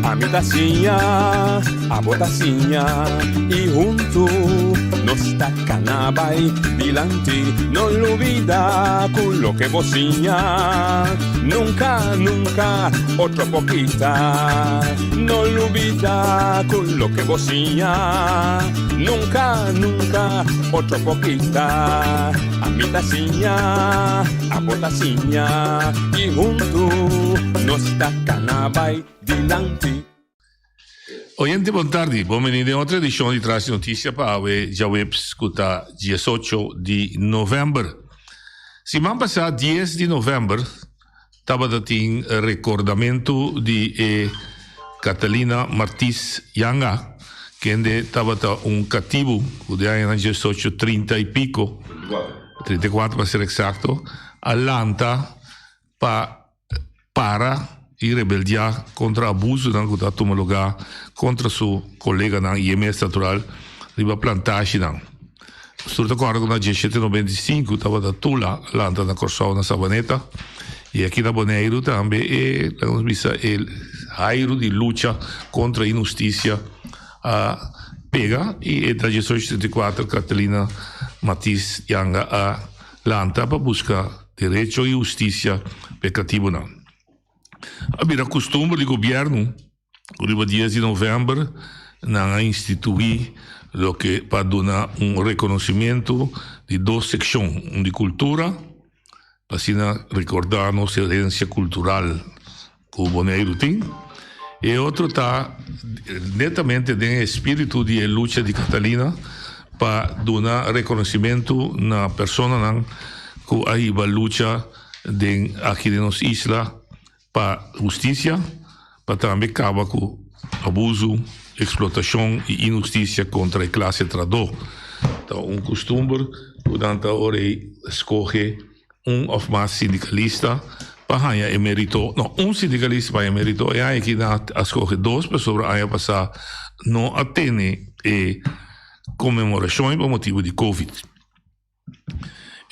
Ami ta siña, abo ta siña y huntu nos ta cana bay dilanti. No lubida cu loke bo siña nunca, nunca otro por kita. No lubida cu loke bo siña nunca, nunca otro por kita. Ami ta siña, abo ta siña y huntu nos ta cana bay dilanti. Oyente bon tardi, bon bini den otro edicion di Tras di Noticia pa awe djaweps cu ta diesocho di november. Siman pasa dies di november tabata tin recordamento di e Catalina Martis Yanga kende tabata un catibu cu den añanan diesocho trinta y pico, trinta y cuatro pa ser exacto, a lanta pa para i rebeldiá kontra abusunan ku ta tuma lugá kontra su koleganan i e mes natural riba plantashinan. Nos tur ta kòrda ku na diesshete nobenta i sinku tabata Tula lanta na Kòrsou na Sabaneta i aki na Boneiru tambe e laga nos bisa e hairu di lucha kontra inhustisia a pega i e na diesocho treinta i kuater Catalina Matis Janga a lanta pa buska Derecho i hustisia pa e katibunan. A bira kustumber di gobièrnu ku riba dies di novèmber nan a instituí loke pa duna un rekonosimentu di dos sekshon, un di kultura, pa asina rekordá nos herensia kultural ku Boneiru tin, e otro ta netamente den e espíritu di e lucha di Catalina pa duna rekonosimentu na personanan ku a hiba lucha den aki den nos isla pa hustisia, pa tambe kaba ku abusu, eksplotashon i inhustisia kontra e klase trahadó. Ta un kustumber ku nan ta ora ei skohe. Un of mas sindikalista pa haña e merito, no, un sindikalista pa haña e merito, e aña aki nan a skohe dos pasobra aña pasá no a tene e konmemorashon pa motibu di covid.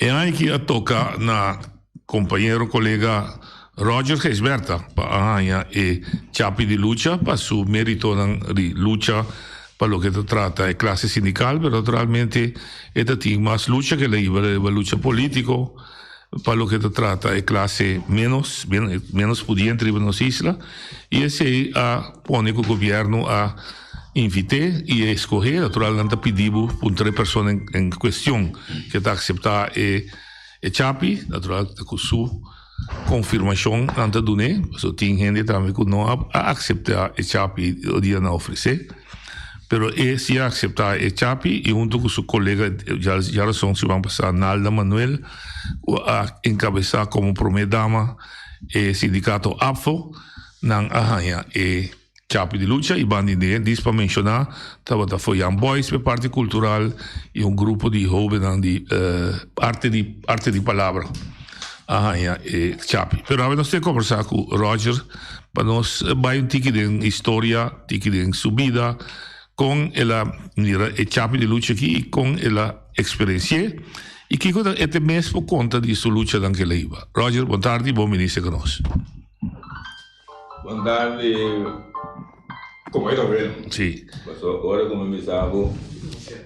E aña aki a toka na kompañero kolega Roger Gijsbertha pa a haña e chapi di lucha pa su meritonan di lucha pa loke ta trata e klase sindikal, pero naturalmente e ta tin mas lucha ke el a hiba lucha politiko pa loke ta trata e klase menos menos pudiente riba nos isla i esei a pone ku gobièrnu a invit'é i a eskohé, natural nan ta pidi bo puntra e persona en kuestion ke ta akseptá e chapi, natural ta ku su. Konfirmashon nan ta dun'é, pasobra tin hende tambe ku no a akseptá e chapi o dia nan a ofresé, pero e si a akseptá e chapi i huntu ku su kolega djarason siman pasá Nalda Manuel ku a enkabesá komo promé dama e sindikato APFO nan a haña e Chapi di lucha y banda di dis pa menciona tabata Foyan Boys p'e parti cultural y un grupo di hobennan di arte di arte di palabra a haña e chapi. Pero awe nos tin combersa cu Roger pa nos bay un tiki den historia, tiki den su bida, con el a mira e chapi di lucha aki y con el a experienci'e y kico ta e te mes por conta di su luchanan cu el a hiba. Roger, bon tardi, bon bini cerca nos. Bon tardi, como e ta Willem? Si. Paso ora cu mi bisa bo.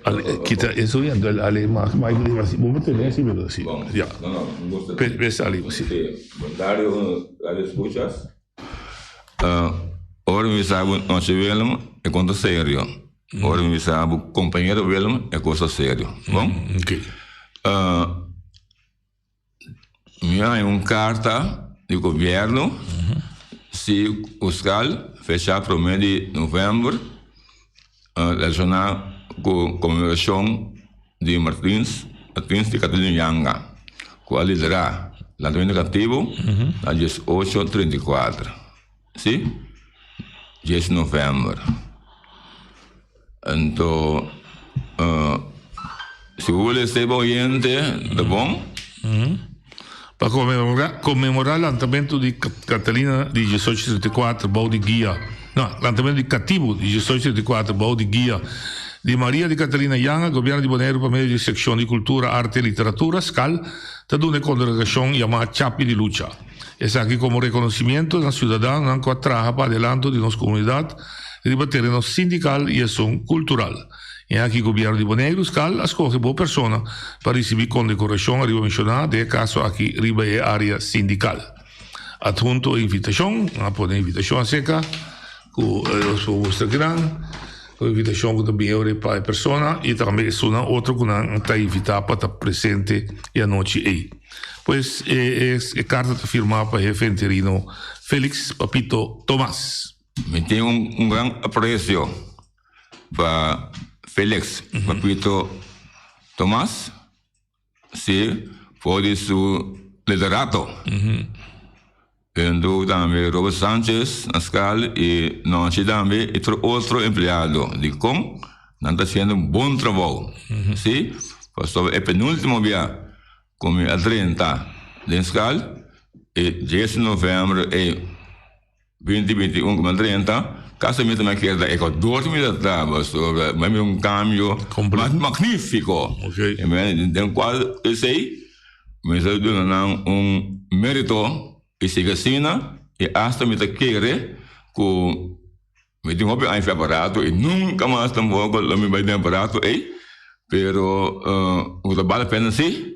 Ale, kita eso y anto ale mas mas riba si. Bo tene así pero si. Bon. Ya. No, no, un gusto. Pe pe sali si. Si. Bon tardi radio escuchas. Ora mi bisa bo nochi Willem e conta serio. Ora mi bisa bo compañero Willem e cosa serio. Bon? Ok. Mi a haña un karta di gobièrnu si Uskal fecha promé di novèmber relashoná ku konmemorashon di Martins Martins di Catalino Yanga ku a liderá lantamentu katibu na diesocho 34 si dies novèmber. Anto si bo lesa e pa oyente ta bon. Pa conmemora lantamento di Catalina di diesocho treinta i kuater bou di guia, no, lantamento di catibu di diesocho treinta i kuater bou di guia. Di Maria di Catalina Janga, Gobièrnu di Boneiru pa medio di Sekshon di Kultura, Arte i Literatura, skal, ta duna e kongregashon yamá Chapi di Lucha. Esaki komo rekonosimiento na siudadanonan ku a traha pa adelanto di nos komunidat riba tereno sindikal i esun kultural. I aki Gobièrnu di Boneiru, skal, a skohe bo persona pa risibí kondekorashon ariba menshoná, den e kaso aki riba e área sindikal. Adhunto e invitashon, nan a pone e invitashon aserka. Ku nos por mustra kinan ku invitashon ku ta bin ora pa e persona i tambe esunnan otro ku nan ta invitá pa ta presente e anochi ei. Pues e e karta ta firmá pa hefe interino Felix Papito Tomas. Mi tin un gran apresio pa Felix Papito Tomas. Sí, for di su liderato. Endo tambe Robert Sanchez na skal i Nonchi tambe i tur otro empleado. Dikon? Nan ta hasiendo un bon trabou. Sí, pasobra e penultimo bia ku mi a drenta den skal, e dies di novèmber e 2021 ku mi a drenta, kasi mi ta keda Ecuador mi ta traba pasobra mi a mira un kambio magnífiko. Den kual esei mi ta duna nan un mérito i sigui asina i asta mi ta kere ku mi tin hopi aña fi aparato i nunka mas tampoko lo mi bai den aparato ei, pero ku ta bal la pena si.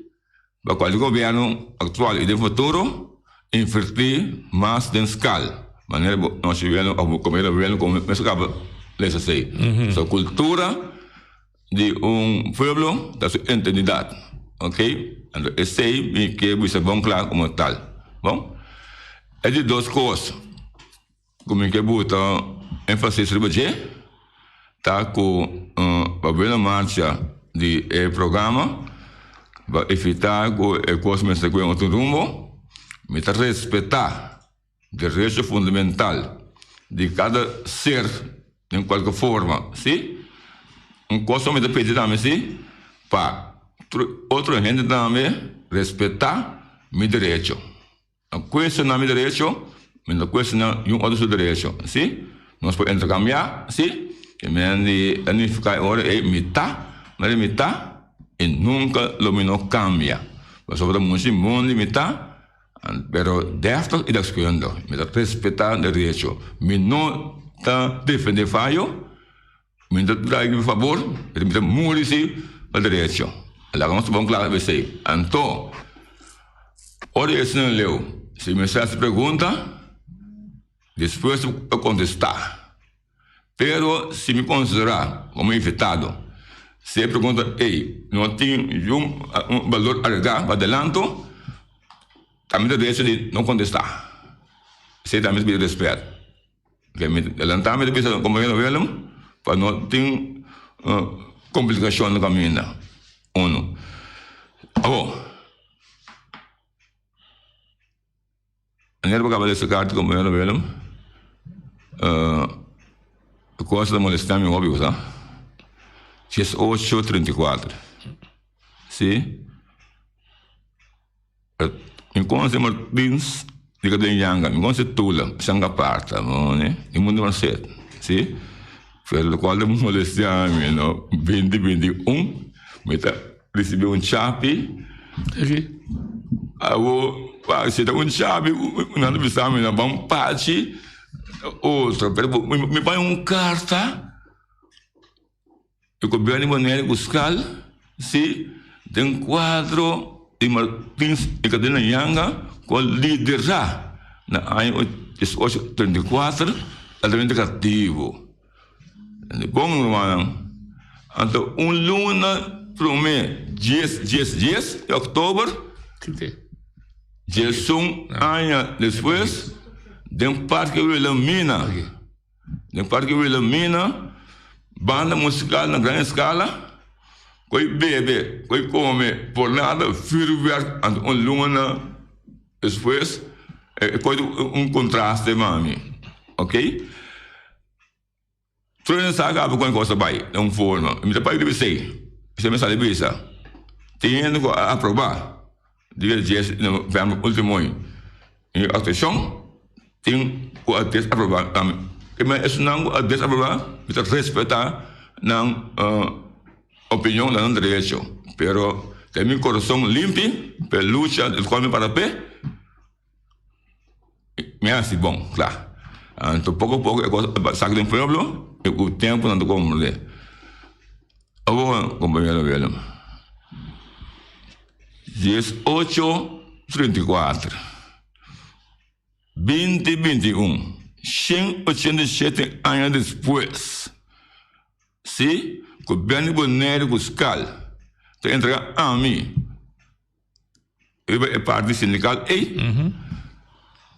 Pa cual di gobierno actual y den futuro inverti mas den skal manera bo nos gobierno of bo compañero gobierno como mes a caba lesa esey. So cultura di un pueblo ta su entendidad ok anto esey mi ke bisa bon cla como tal bon. E di dos cos Ku mi ke buta énfasis riba dje ta ku pa buena marcha di e programa pa evitá ku e kos mester kue otro rumbo, mi ta respetá derecho fundamental di kada ser den kualke forma, si. Un kos ku mi ta pidi tambe si pa tur otro hende tambe respetá mi derecho. No cuestiona mi derecho, mi no cuestiona niun otro su derecho, si? Nos por intercambia, si? E men di a nifica e ora ey mi ta, mi mi ta y nunca lo mi no cambia. Pasobra mucha di mundo mi ta, pero deftig y deskundig. Mi ta respeta derecho. Mi no ta defende fayo, Mi ta traha mi fabor, pero mi ta muri si pa derecho. Laga nos bon kla esei. Anto, ora e esnan leu, si mi hasi pregunta, despues pa kontestá. Pero si mi konsiderá komo invitado, si e pregunta ei no tin niun balor agregá pa adelanto, ta mi derecho di no kontestá. Esei ta mi pidi rèspèt. Lantá mi ta bisa kompañero Willem pa no tin komplikashon na kaminda. Uno. Awor, manera bo kaba lesa karta kompañero Willem, e kos ta molestá mi hopi, bo sa. 18:34. Si. Mi konse Martins di ka den yanga, mi konse Tula, shanga parta, no ne, i mundu mas set, si. Pero lokual ta molestia mi, no, 2021 mi ta risibi un chapi, awo pa si ta un chapi nan ta bisa mi nan ban pachi otro, pero mi paña un karta. E gobierno di Bonaire ku skal si den kuadro di Martins i Cadena Yanga ku a liderá na aña 1834 altamente katibu. Bon rumannan, anto un luna promé dies dies dies di òktober, diesun aña despues den Parke Wilhelmina. Den Parke Wilhelmina, banda musikal na gran eskala, koe bebe, koe kome, por nada vürwèrk anto un luna despues e koe un kontraste mami, ok. Tur hende sa kaba kon e kos ta bai den un forma, mi ta bai riba esei, esei mi sa di bisa, tin hende ku a aprobá dia dies di novèmber último ei. E aktuashon tin ku a desaprobá tambe. Te men esunnan ku a desaprobá mi ta respetá. nan opinion, ta nan derecho. Pero den mi corazon limpi p'e lucha di cual mi para p'e, mi a haci bon, cla. Anto poco poco e cos a saki den pueblo y cu tempo nan ta comprende. Awor, compañero Willem, 18 34. 20 21, 187 aña despues, si, Gobierno di Boneiru ku skal ta entrega ami riba e parti sindikal ei,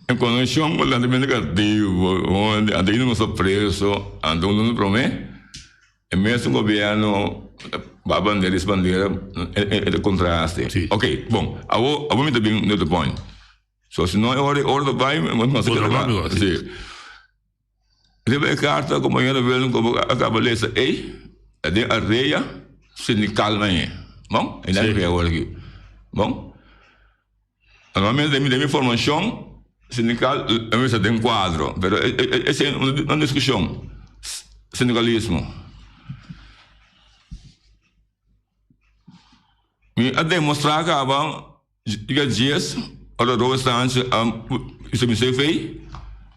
en konekshon ku lantamentu negativo, anto ainda nos ta preso, anto un luna promé, e mesun gobierno ba bandera i bandera e ta kontraste. Ok, bon, awor mi ta bin to the point. So si no e ora e ora ta bai, nos ta keda kla. Si. Riba e karta kompañero Willem ku bo a kaba lesa ei, ta den area sindikal mañe. Bon? E nan kria awor aki. Bon? Normalmente den mi formashon sindikal e mester den kuadro, pero esei un diskushon. Sindikalismo. Mi a demostrá kaba Dia dies, ora Robert Sanchez a bisa mi CV,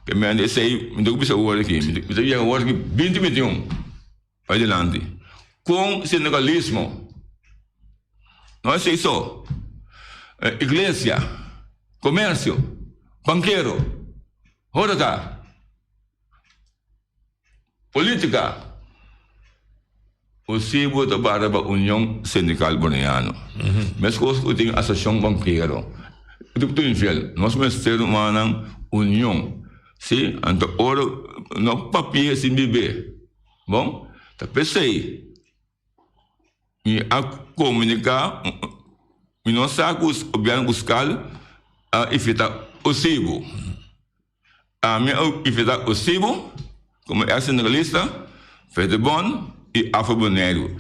ke mende esei mi ta ku bisa awor aki, mi ta yega awor aki binti 21 bai dilanti. Kon sindikalismo, no esei so, iglesia, komersio, bankero, horeca, Politica, Posibel ta bara pa Union Sindical Boneiano. Mescos cu tin Asociacion Banquero. Tur nivel. Nos mester rumannan union. Si, anto ora no papia sin bibe. Bon, ta pesey mi a comunica, mi no sa cu Gobierno cu Scal a evita Osibo. Ami a invitá Osibo komo ex sindicalista, Fedebon i Afro Boneiru.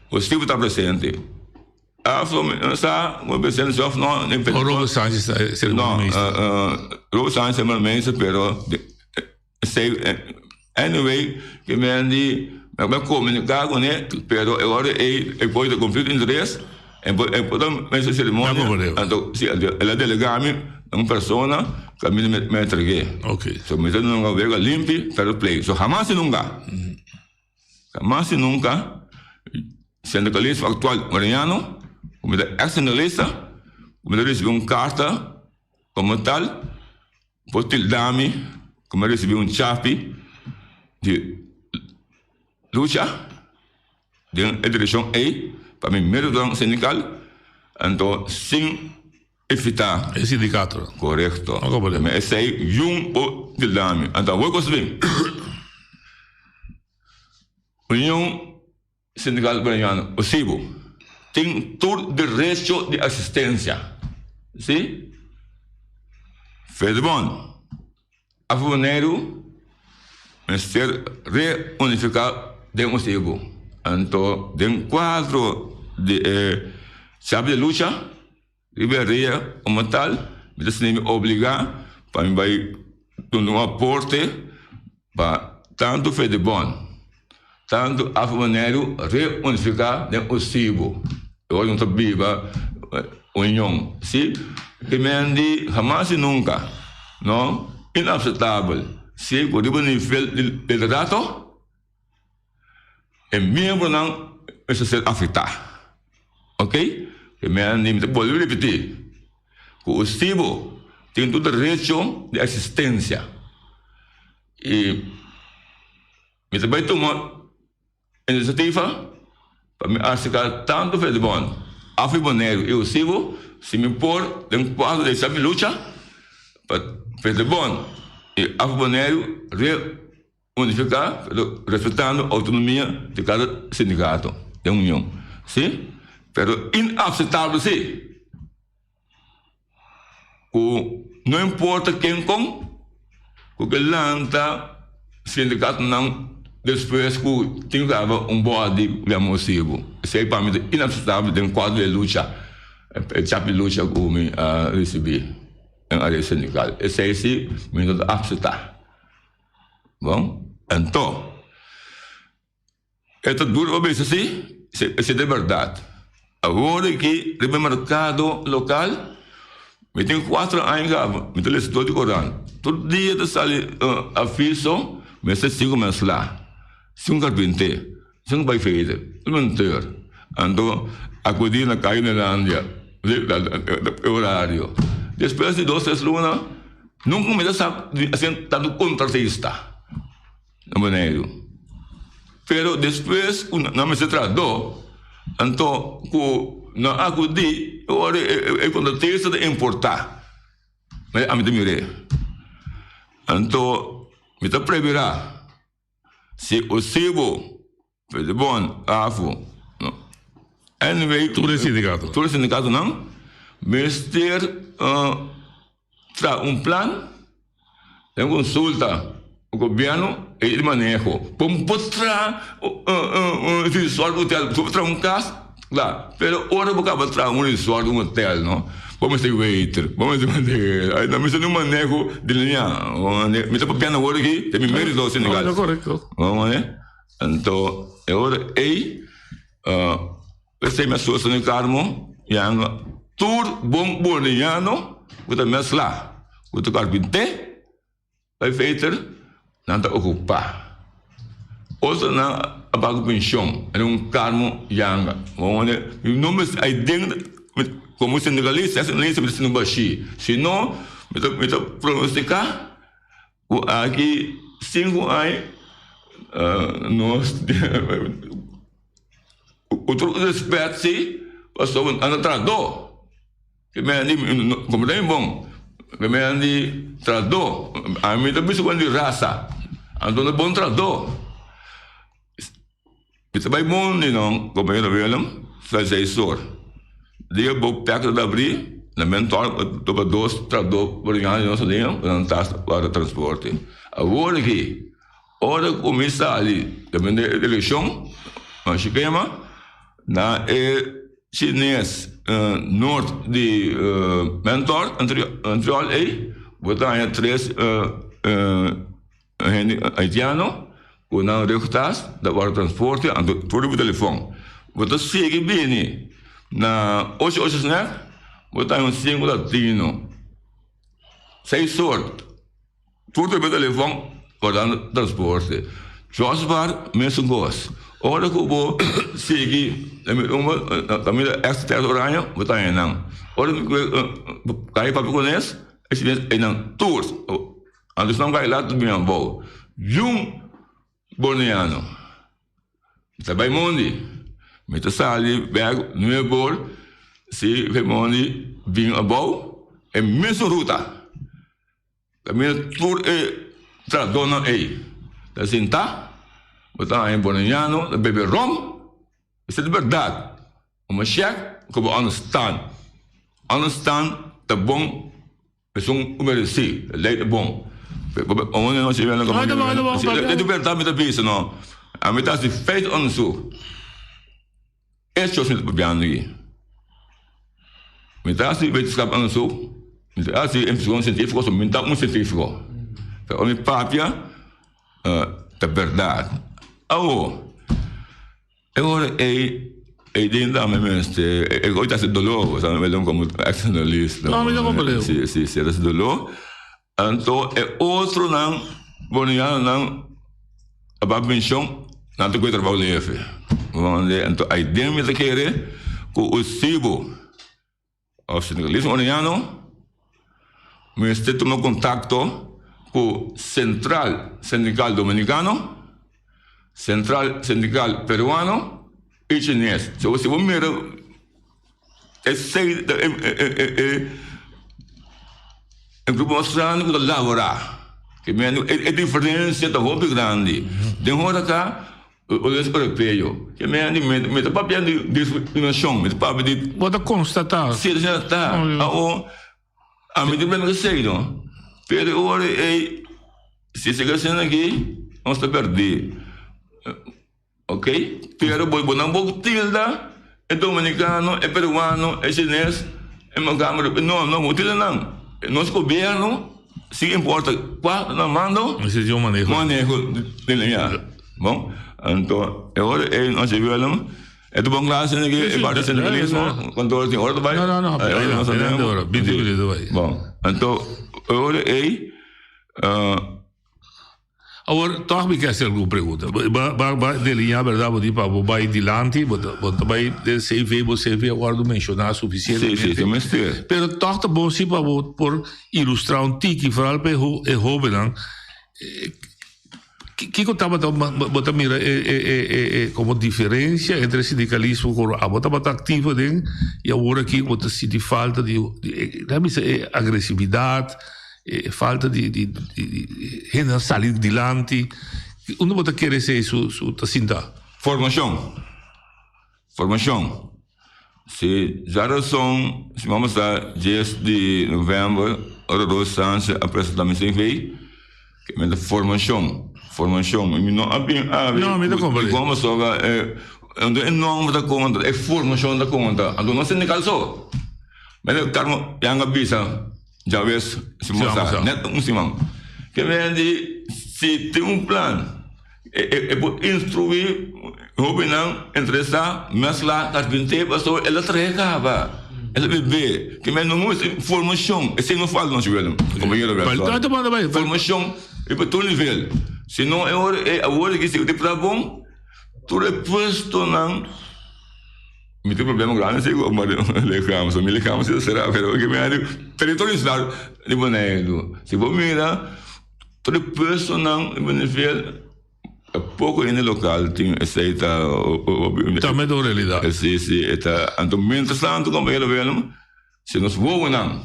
Osibo ta presente. Afro mi no sa ku e presente si òf no. O Robert Sanchez ta ser No, Robert Sanchez ta minister pero esei anyway ke men di mi a komuniká kuné pero e ora ei e por ta konflikto di interes e por ta mester seremonia anto si el a delegá mi un persona ku ami mi a entreg'é so mi ta duna un wega limpi fair play so hamas y nunka hamas y nunka sindikalismo aktual Mariano ku mi ta ex sindicalista ku mi ta risibi un karta komo tal por tilda mi ku mi a risibi un chapi di lucha den e direkshon ei pa mi méritonan sindikal anto sin evitá E sindikato. Korekto. No komprendé. Mi esei yun por tilda mi. Anto awor kos bin. Union Sindikal Boneiano, Osibo, tin tur derecho di asistensia. Si? Fedebon, Afro Boneiru mester reunifiká den Osibo. Anto den kuadro di e chave di lucha riba e rea komo tal, mi ta sinti mi obligá pa mi bai duna un aporte pa tantu Fedebon, tantu Afro Boneiru reunifiká den Osibo. E ora nos ta biba union. Si, kimen di hamas i nunka, no, inapsetabel si ku riba nivel di liderato e miembronan mester ser afektá. Ok, kimen di mi ta bolbe ripití ku Osibo tin tur derecho di eksistensia i mi ta bai tuma Inisiativa pa mi aserká tantu Fedebon, Afri Boneiru i Osibo si mi por den kuadro di esaki lucha pa Fedebon i Afri Boneiru reunifiká pero respetando outonomia di kada sindikato den union. Si, pero inapsetabel si ku no importa ken kon ku ke lanta sindikatonan despues ku tin kaba un bòdi yama osibu. Esei pa mi ta inapseptabel den kuadro di e lucha, e chap di lucha ku mi a risibí den área sindikal. Esei si mi no ta apseptá. Bon, anto. E ta duro pa bisa si, esei ta e bèrdat. Awor aki riba e merkado lokal, mi tin kuater aña kaba mi ta lesa tur di koran. Tur dia ta sali aviso mester sinku mensla, sinku karpinté, sinku baifeite, un monteur. Anto akudí na Kaya Nelandia e orario. Despues di dos tres luna nunka mi ta sa di asina tantu kontratista. Na Boneiru. Pero despues ku nan mester traha do, anto ku nan akudí e ora e kontratista ta importá. Ma ami ta mir'é. Anto mi ta premirá si osibo Bon, AFO, no. Anyway, Tur e sindikato. Tur e sindikatonan mester traha un plan den konsulta ku gobièrnu e di maneho. Kon por traha un resort hotel, bo por traha un kas, kla, pero ora bo kaba traha un resort, un hotel no, bo mester waiter, bo mester maneho, nan mester un maneho di liña. Mi ta papiando awor aki ta mi merito sindikal. Korekto. Anto e ora ei p'esei mi a susa mi karmo yanga tur bon boniano ku ta meskla ku ta karpinté bai feter nan ta okupá. Otronan a bai ku penshon den un karmo yanga. Mi no mester aiden komo sindikalista mi ta sinti bashí si no mi ta pronostiká. Ku aki sinku aña nos ku tur respet si pasobra nan ta trahadó ke men di komo ta mi bon ke men di trahadó ami ta bisa ku nan di rasa anto nan ta bon trahadó mi ta bai mondi nan kompañero Willem sa seis or dia bo pek ta abri na men tor topa dos trahadó por ña nos aden pa nan tas para transporte awor aki ora ku mi sali ta bende elekshon na Shikema na e chines nort di Mentor Antriol ei bo ta haña tres Hende haitiano ku nan rugtas ta wòrdu transporte anto tur riba telefòn. Bo ta sigui bini na ocho ocho snèk bo ta haña un sinku latino seis sort tur riba telefòn wòrdu transporte. Josbar mesun kos ora ku bo sigui kaminda èks tèrs oraño bo ta haña nan ora ku kai papia kunes e nan tur. Anto esnan bai laat bin abou. Yun Boneiano. Mi ta bai mondi. Mi ta sali bek Nuevo si bai mondi bin abou e mesun ruta. Ta mira tur e trahadónan ei ta sintá, bo ta haña Boneiano ta bebe rom. Esei ta bèrdat. Bo shèk ku bo understand. Understand ta bon. Esun ku meresí, e lei ta bon. E di bèrdat mi ta bisa no. Ami ta hasi feit onderzoek. Hechos mi ta papiando aki. Mi ta hasi wetenschap onderzoek, mi ta hasi investigashon sientífiko, so mi ta un sientífiko. Pero ora mi papia, ta bèrdat. Awor. E ora ei, ei den tambe mester, e oi ta hasi doló, bo sa mi komo ex journalista. No, mi ta komprendé. Si, si, si, e ta hasi doló. Anto e otronan bonianonan a bai penshon, nan ta kohe trabou leve. Anto ei den mi ta kere ku Usibo òf sindikalismo boniano mester tuma kontakto ku Sentral Sindikal Dominikano. Central Sindical Peruano y Chines. So si bo mira esey ta e grupo mas grandi ku ta laborá. Ke men e diferensia ta hopi grandi. Den ora ka e europeo. Ke men mi ta papia di discriminacion, mi ta papia di. Bo ta konstatá. Si, ta konstatá. Awor. Ami ta bini esei no, pero e ora ei si sigui asina aki nos ta perdí. Ok, pero bo bo nan por tilda e dominicano, e peruano, e chines, e makamber, no no bo tilda nan. Nos gobierno si importa kua nan mando Mester tin un maneho. maneho den ya. Bon. Anto e ora ei nos a Willem, e ta bon klas esaki e parti sindikalismo, kantoor tin ora ta bai? No, no, no, e ora, binti minuut ta bai. Bon, anto e ora ei. Awor, tòg mi ke hasi algun pregunta. Ba, ba, ba deliñá bèrdat bo di pa bo bai dilanti, bo ta, bo ta bai den CV, bo CV a wòrdu menshoná sufisientemente. Sí, sí, ta mester. Pero tòg ta bon si pa bo por ilustrá un tiki, foral pa e ho, e hóbennan, kiko tabata bo ta mira e, e, e, e, e komo diferensia entre e sindikalismo ku abo tabata aktivo aden i awor aki bo ta sinti falta di, di e, nan bisa e agresividat, E falta di di di hende a sali dilanti. Unda bo ta kere esei su su ta sinta? Formashon. Formashon. Si djarason siman pasá dies di novèmber ora Roos Sanchez a presentá mi CV ke mi ta formashon. Formashon. Mi no a bin abi No, mi ta komprendé. di kon pasobra e e nòmber ta konta, e formashon ta konta. Anto no sindikal so. Mene Carmo Yanga bisa. Djawes siman pasá, nèt un siman. Ke men di si tin un plan e por instruí hóbennan interesá meskla karpinté pasobra el a traha kaba, el a bibé. Ke men no mester formashon, esei no falta nos Willem, kompañero Wilson. Formashon riba tur nivel. Si no e ora ei awor aki si bo ta bon tur e puestonan. Mi tin problema grandi si ku lichaam, so mi lichaam si ta sera, pero ke mi a di territorio insular di Boneiru. Si bo mira tur e puestonan riba nivel poko hende lokal tin esei ta hopi. Tambe ta un realidat. Si si e ta anto mientras tanto kompañero Willem si nos wowonan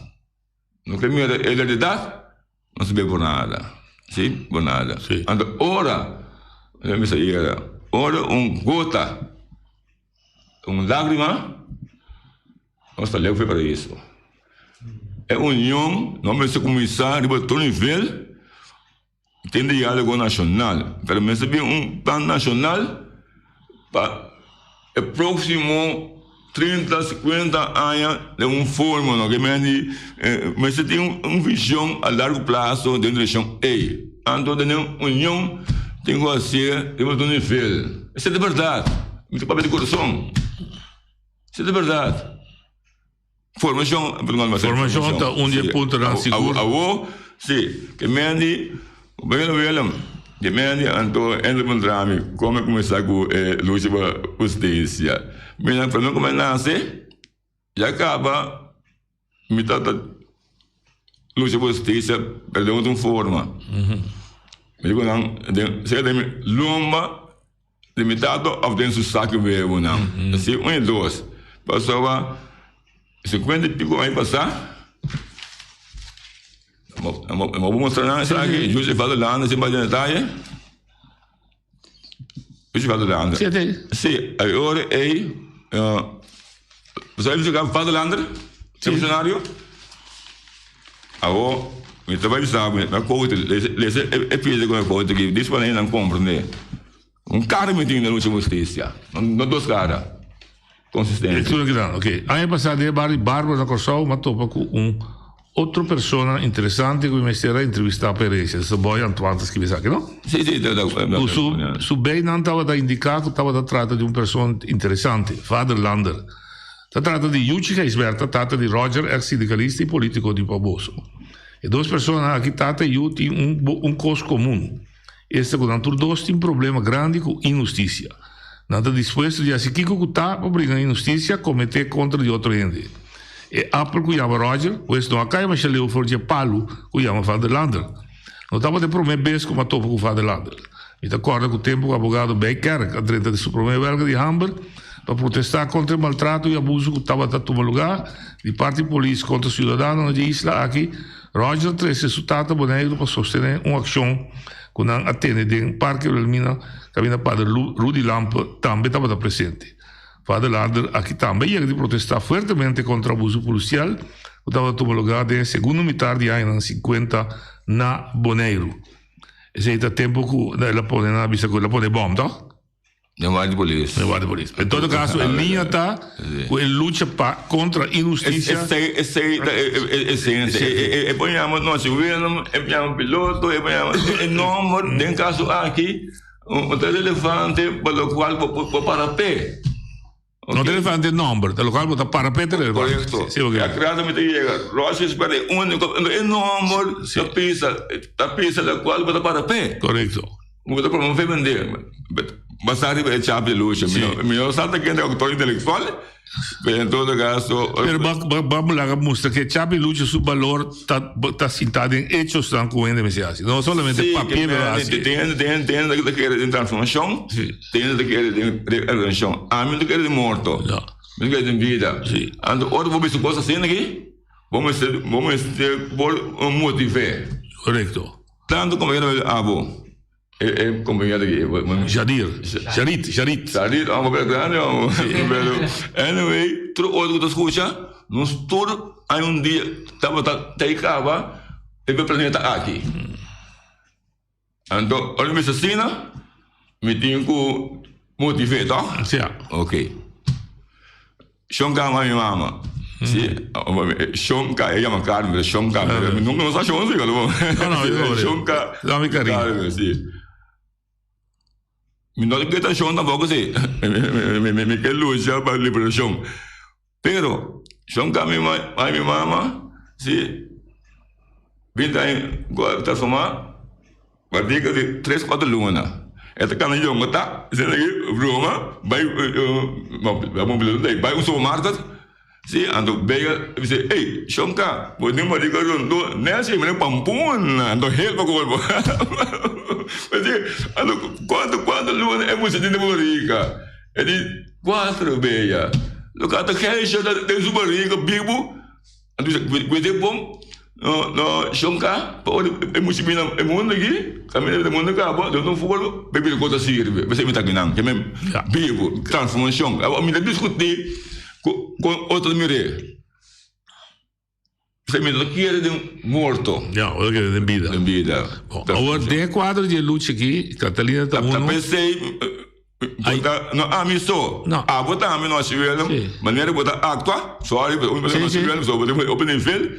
no ke mira e realidat nos ta bebe por nada si por nada anto ora mi bisa yera ora un gota. Un lágrima nos ta leu fe paraíso. E union no mester kuminsá riba tur nivel, tin diálogo nashonal, pero mester bin un plan nashonal pa e próksimo trinta, sikuenta aña den un forma no ke men di mester tin un vishon a largo plaso den direkshon ei. Anto den e union tin ku hasié riba tur nivel. Esei ta bèrdat. Mi ta papia di kurason. Esei ta bèrdat. Formashon, Formashon ta un di e puntonan sigur. Awo, si, ke men di, Bueno Willem, ke men di anto Ender puntra mi kon mi kuminsá ku e lucha pa hustisia. Mi promé ku mi a nase, ya kaba Mi tata lucha pa hustisia pero den otro forma. Mi di ku nan den sea den mi lomba di mi tata of den su saki webunan. Asi un e dos. Pasobra sinkuenta i piko aña pasá mi bo mustra nan esaki José Valdelanda sin bai den detaye. José Valdelanda. Si, e ora ei bo sabi loke Valdelanda revolucionario? Awor mi ta bai bisa bo mi a kote lesa e pieza ku mi a kote aki dis pa nan komprende. Un kara mi tin na lucha hustisia, no dos kara. Konsistente. Lectura ki dan, ok. Aña pasá den e bar di Bárbara na Kòrsou m'a topa ku un otro persona interesante ku mi mester a entrevistá pa e resia. Esta Boy Antoine ta skibi esaki, no? Sí, sí, ta, ta, Ku su, su beinan tabata indiká ku tabata trata di un persona interesante, Vaderlander. Ta trata di Yuchi Gijsbertha, tata di Roger, eks sindikalista i polítiko di Paboso. E dos personanan aki, tata i yu, tin un, un kos komun. Esta ku nan tur dos tin problema grandi ku inhustisia. Nan ta dispuesto di hasi kiko ku ta pa bringa inhustisia kometé kontra di otro hende. E apel ku yama Roger, pues no a kai masha leu for dje palu ku yama Vaderlander. No tabata e promé bes ku mi a topa ku Vaderlander. Mi ta kòrda ku tempu ku abogado Bijkerk a drenta di su promé wèlga di hamber pa protestá kontra e maltrato i abuso ku tabata tuma lugá di parti polis kontra siudadanonan dje isla aki, Roger a trese su tata Boneiru pa sostené un akshon ku nan a tene den Parke Wilhelmina kaminda Pader Rudy Lampe tambe tabata presente. Vader Lander aki tambe a yega di protestá fuertemente kontra abuso polisial ku tabata tuma lugá den e segundo mitar di añanan sinkuenta na Boneiru. Esei ta tempu ku el a pone nan a bisa ku el a pone bòm, tòg? Den guardia di polis. Den guardia di polis. En todo caso e liña ta cu e lucha pa contra inhusticia. Esey esey ta e esencia. E por yama no si Willem, e por yama piloto, e por yama e nomber den caso aki. No ta relevante pa lokual bo bo para p'e. No ta relevante e nòmber, ta lokual bo ta para p'e ta relevante. Korekto. Si, oke. E akrado mi ta yega, Roger Esper e úniko, e nòmber ta pisa, ta pisa lokual bo ta para p'e. Korekto. Bo ta promove bende basá riba e chap di lucha. Mi no sa ta kende autor intelectual, pero en todo caso. Pero bo a laga mustra ku e chap di lucha su balor ta ta sintá den echosnan ku hende mester hasi. No solamente papia pero hasi. Si, tin hende tin hende ta kere den transformashon, tin hende ta kere den redenshon. Ami no ta kere den morto, mi ta kere den bida. Anto ora bo bisa kos asina aki, bo mester bo mester por motiv'é. Korekto. Tanto compañero di abo, e e compañero di Jadir, Jarit, Jarit. Jarit, amo pero grande amo. Pero anyway, tur otro ku ta skucha, nos tur hay un dia tabata ta e kaba riba e planeta aki. Anto ora mi bisa asina, mi tin ku motiv'é, tòg? Sí. Ok. Shon Ka ama mi mama. Si, Shon Ka, e yama Carmen, pero Shon Ka, pero mi nunca no sa Shon si, No, no, yo no. Shon Ka. Dame cariño. Carmen, si. Mi no ta kita Shon tampoco si. Mi, mi, mi ke lucha pa liberacion. Pero, Shon Ka mi ma, mi mama, si, 20 aña transforma. Barriga di tres kuater luna. E ta kana yongo ta esei aki broma bai bai un supermarket si anto bega bisa ey shonka bo tin barriga rondo nèsi mira pampun anto helpa ku bo anto kuantu kuantu luna e mucha tin den bo barriga e di kuater bea loke a ta geisha den su barriga bibu. Anto bisa kuete bon no no shonka pa ora e mucha bini na e mundo aki kaminda e mundo kaba Dios no folo pa e bira kos ta sirbi p'esei mi ta akinan ke men bibu transformashon awor mi ta diskuti ku ku otro ta mir'é p'esei mi no ta kere den morto Ya bo ta kere den bida den bida Bon awor den e kuadro di e lucha aki Catalina ta ta uno p'esei Bo ta, no ami so, abo tambe no haci wel, manera bo ta actua, sorry, pero un persona no haci wel, so bo tin open nivel,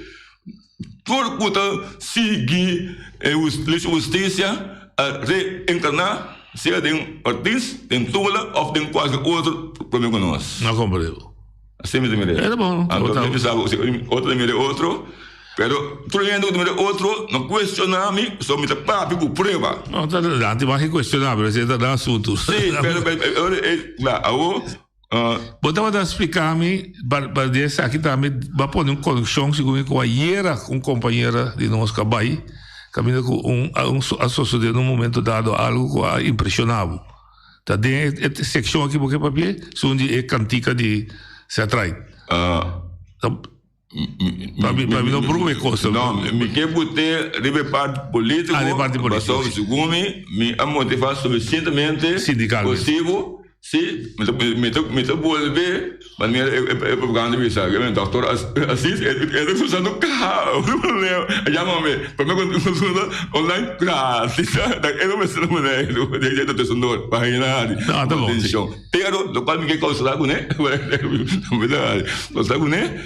tur cu ta sigui e ley husticia a reencarna, sea den Ortiz, den Tula of den cualkier otro prome cu nos. No comprendo. Así mi ta mira. Era bon. Anto mi bisa bo, si otro ta mira otro, pero tur hende ku ta mira otro no kuestioná mi, pasobra mi ta papia ku prueba. No, ta adelante, mas ke kuestioná, pero esei ta nan asuntu. Sí, pero ora e, kla, awor. Bo tabata splika mi, pa di esaki tambe, bo a pone un konekshon segun mi ku ayera un kompañera di nos ku a bai, kaminda ku un a sosodé na un momento dado algu ku a impreshoná bo. Ta den e seccion aki bo ke papia esun di e cantica di Seatrai. Pa mi pa mi no bruma e cosa. No, mi ke pute riba e parti politico. Ah, e parti politico. Pasobra segun mi, mi a motiva suficientemente. Sindicalmente. Posibel, si, mi ta mi ta mi ta bolbe. Manera e propaganda bisa, Doctor Aziz e ta usando caha, e yama mi, prome consulta online gratis, e no mester manera, e ta tesondor, pa haya nadi, atencion. Pero locual mi ke consola cune, consola cune,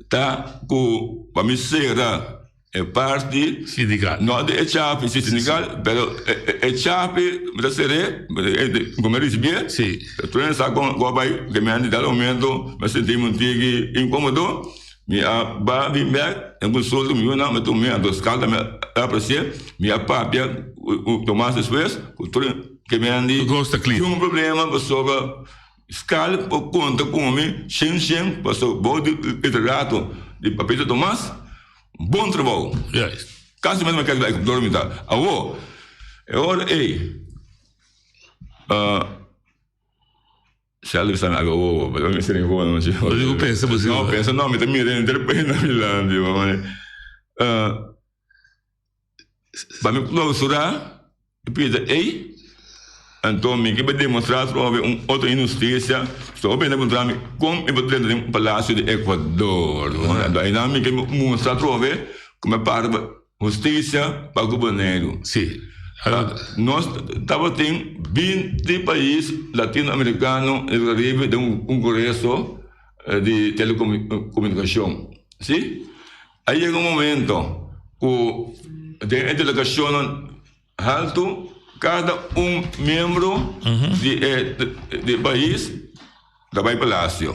ta cu pa mi cera. E parti Sindical. No di e chapi, si sindical, pero e chapi mi ta ser'é, como e ricibié, Si. Tur hende sa con a bay, ke mi a dado momento mi a sinti mi un tiki incomodo, mi a ba bin bek, den consulta mi yunan, mi tuma mi a dos carta mi a aprecié, mi a papia cu Tomas despues, cu tur ke mi a di, Tur cos ta clear. Tin un problema pasobra Skal por konta ku mi shen shen pasobra bou di literato di Papito Tomas bon trabou. Juist. Kasi mes mi keda e computador mi ta. Awo e ora ey Shelby bisa mi algo wowo pero mi sering wowo no Bo dico pensa bo No pensa no mi ta mira henter pena mi lanti Pa mi clausura e pida ey, anto mi ke demostra atrobe un otro inhusticia. So hopi hende a puntra mi con mi por drenta den palacio di Ecuador. Anto aynan mi ke mustra atrobe cu mi para pa husticia pa cu Boneiru. Si. Nos tabatin binti pais latinoamericano y Caribe den un congreso di telecomunicacion. Si. A yega un momento ku den e delegacionnan haltu. Kada un miembro di e di e pais ta bai palacio.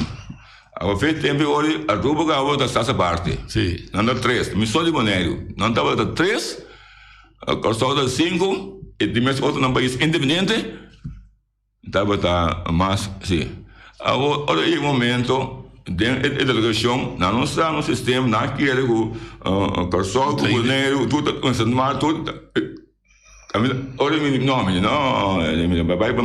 Awe fe tempo e ora Aruba ku awe ta stasa aparte. Sí. Nan ta tres. Mi so di Boneiru. Nan tabata tres, Kòrsou ta sinku i di mes otronan pais independiente Tabata mas, si. Awor, ora yega momento den e delegashon, nan no sa nos sistema, nan a kere ku Kòrsou, ku Boneiru, tur ta Sint Maarten, tur ta. Ora mi, no, mi di no, mi bai pa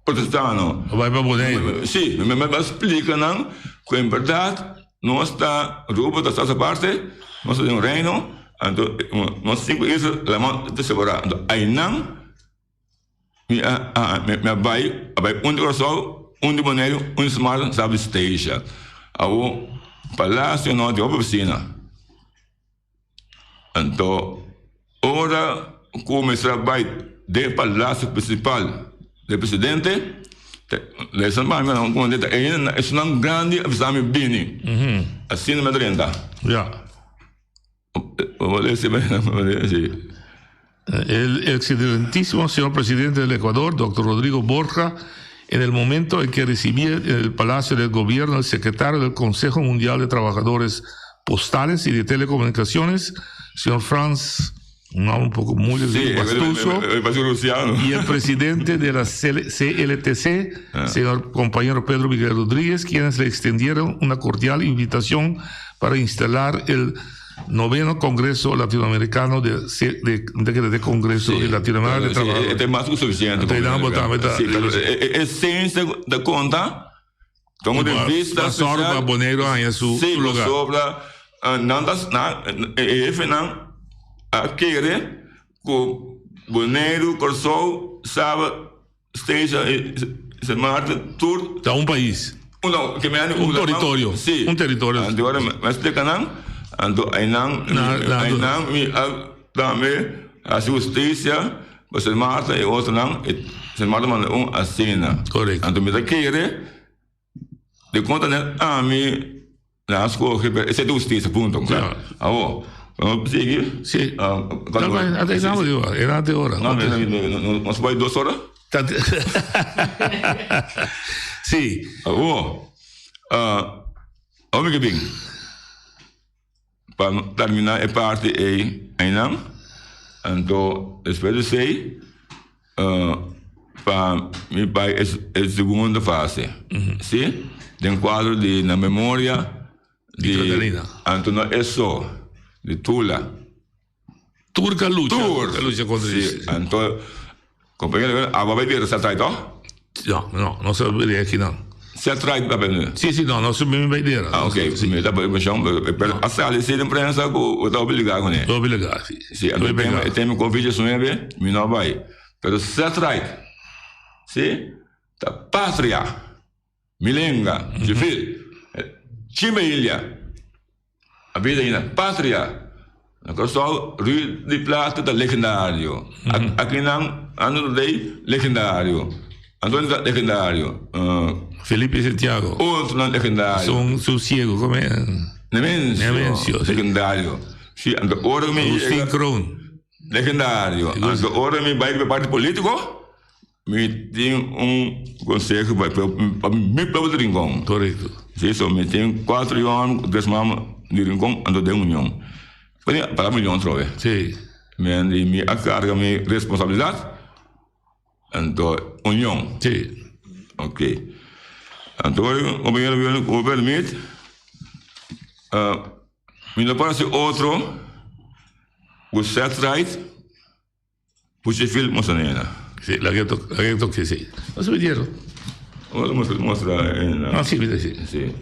protestá no. Bo bai pa Boneiru? Si, mi bai splika nan ku en bèrdat nos ta, Aruba ta stasa aparte, nos ta den un reino, anto nos sinku isla laman ta separá. Anto ainan. Mi a mi a bai a bai un di Kòrsou, un di Boneiru, un di Sint Maarten, South East Asia. Awor Palacio no tin hopi oficina. Anto ora ku mester a bai den palacio principal di presidente, esnan pa mi nan ta esnan grandi a bisa mi bini. Asina mi a drenta. El excelentísimo señor presidente del Ecuador, doctor Rodrigo Borja, en el momento en que recibía en el Palacio del Gobierno el secretario del Consejo Mundial de Trabajadores Postales y de Telecomunicaciones, señor Franz un nombre un poco muy sí, y el presidente de la CLTC, ah. señor compañero Pedro Miguel Rodríguez, quienes le extendieron una cordial invitación para instalar el noveno Congreso Latinoamericano de de de, de Congreso sí, de Latinoamérica de Sí, es más que suficiente. Sí, pero esencia de conta, como de vista social. Boneiru haña su sí, lugar. Sobra, nan ta, nan, e hefenan a kere ku Boneiru, Kòrsou, Saba, Statia i Sint Maarten tur. Ta un pais. Un, ke mi un territorio. Sí. Un territorio. Anto ora mi a splika nan, anto einan, einan mi a tambe hasi hustisia pa Sint Maarten i otronan, i Sint Maarten manda un asina. Korekto. Anto mi ta kere. De konta net ami nan a skohe pero esei ta hustisia punto. Ja. Awo, nos sigui? Si. No, ma ata e namo di ora, e nante ora. No, nos bai dos ora? Si. Awo, awo mi ke bin pa termina e parti ei einan, anto despues di esei pa mi bai e segundo fase, si, den kuadro di na memoria di Antonio Esso di Tula. Tur ka lucha, Tur. ka lucha kontra Si, di. anto compañero abo bai bira Setright toh? No, no, nos a bira aki nan. Setright ta bini? Si, si, no, nos a bini bai bira. Ah, ok, Si. mi ta bai mishon, pero a sali si den prensa ku bo ta obliga kuné. Obliga, si. Si, anto e tema, e tema Covid 19 mi no a bai. Pero Setright, si, ta patria. Milenga, Jefil, Chimba Ilha, a bida ainda, Patria, na Kòrsou, Rio di Plata ta legendario. Akinan, Anton Rey, legendario. Antonio ta legendario. Felipe Santiago. Otronan legendario. Son su ciego, como e? Nemencio. Nemencio, si. Legendario. Si, anto ora mi Agustin yega. Kroon. Legendario. Anto ora mi bai pa parti politico. Mi tin un conseho pa pa mi pueblo di Rincon. Correcto. Si, so mi tin cuatro yòn cu tres mama di Rincon anto den union. Pone palabra union atrobe. Si. Mi di mi a carga mi responsabilidad anto union. Si. Ok. Anto compañero cu bo permit mi no por haci otro cu set right. Pushi film mostra nena. Si, laga e laga e toke si. No se midieron. Ora mostra mostra nena. Ah, si, mira si. Si.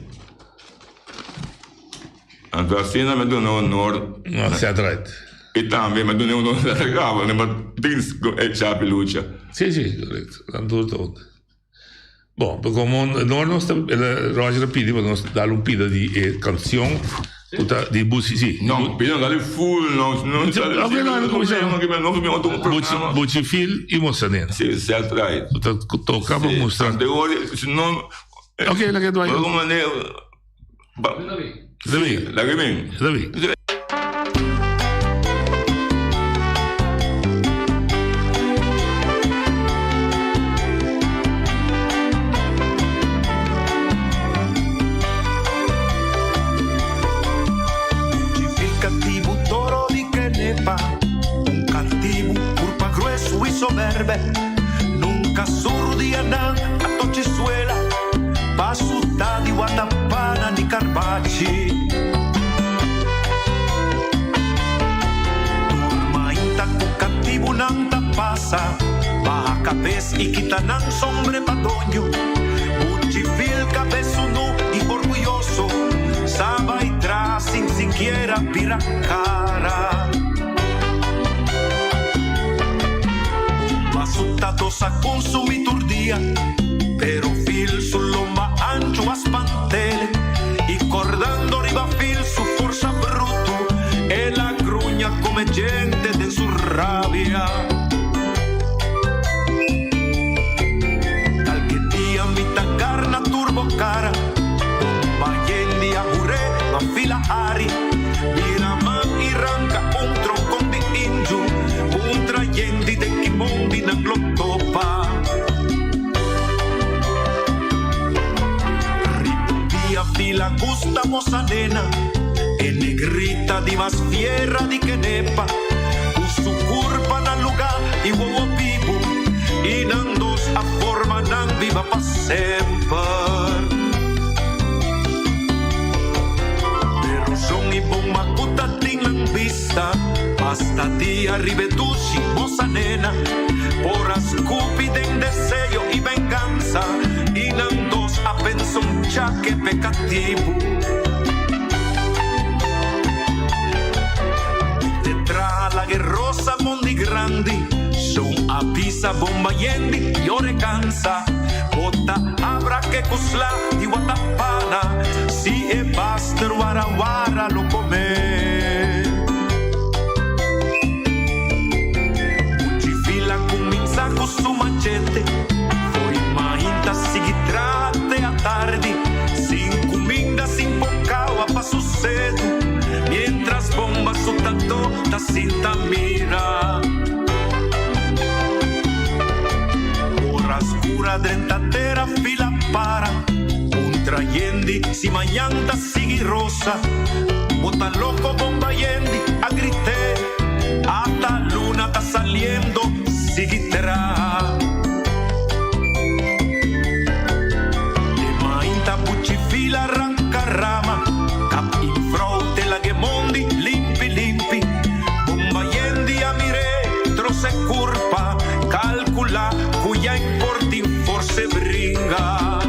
Anto asina mi duna honor. No, set right. I tambe mi duna honor na caba, mi tin e chapi lucha. Si, si, correcto. Nan tur ta hunto. Bon, pero como no nos ta, Roger a pidi pa nos dal un pida di e cancion cu ta di Buchi, si. No, pidi no dal full, no, no. Ok, no, no cuminsa. Buchi, Buchi Fil y Mosanera. Si, set right. Cu ta toca pa mustra. Si, ante si no. Ok, laga e Como manera. Laga bin. Laga bin. soberbe. Nunca surdianan a tochisuela, pasuta di watapana ni carbachi. Turmainta ku katibu nan ta pasa, baja cabeza y quita nan sombre padoño. Buchifil cabezuno y orgulloso, saba y tras sin siquiera pira cara. Basutados a consumir dia, pero fil su lomba ancho aspantele y cordando riba fil su forza bruto, e la gruña come gente de su rabia. Tal que día mi carna turbo cara, bomba yendi a jure, ma fila ari, mira man y ranca un troncón de inju, un trayendi de kimondi nan lotopa. Dia fila gusta moza nena, e negrita di más fierra di que nepa, su curpa na lugar y wowo vivo, y nan dos a forma nan viva pa sempre. Pero son y bon makuta tin vista, hasta dia ribetushi moza nena, por ascupiden deseo y venganza, y nan dos a penson chaque pecativo. Detrás la guerrosa mondi grandi, son avisa bomba yendi y ore cansa. Bota abra que kusla y guatapana, si e baster wara wara lo come. Fila comienza con su machete, foi mainta sigui trate a tarde, sin comida, sin poca pa sucedo, mientras bomba su tato ta cinta mira. Ora scura drentatera fila para, un trayendi si mañana sigui rosa, bota loco bomba yendi a grité, hasta luna está saliendo, sigui tra. De mainta puchifila arranca rama, cap in froute la gemondi limpi limpi, bomba yendi a mire, troce curpa, calcula cuya importi forse bringa.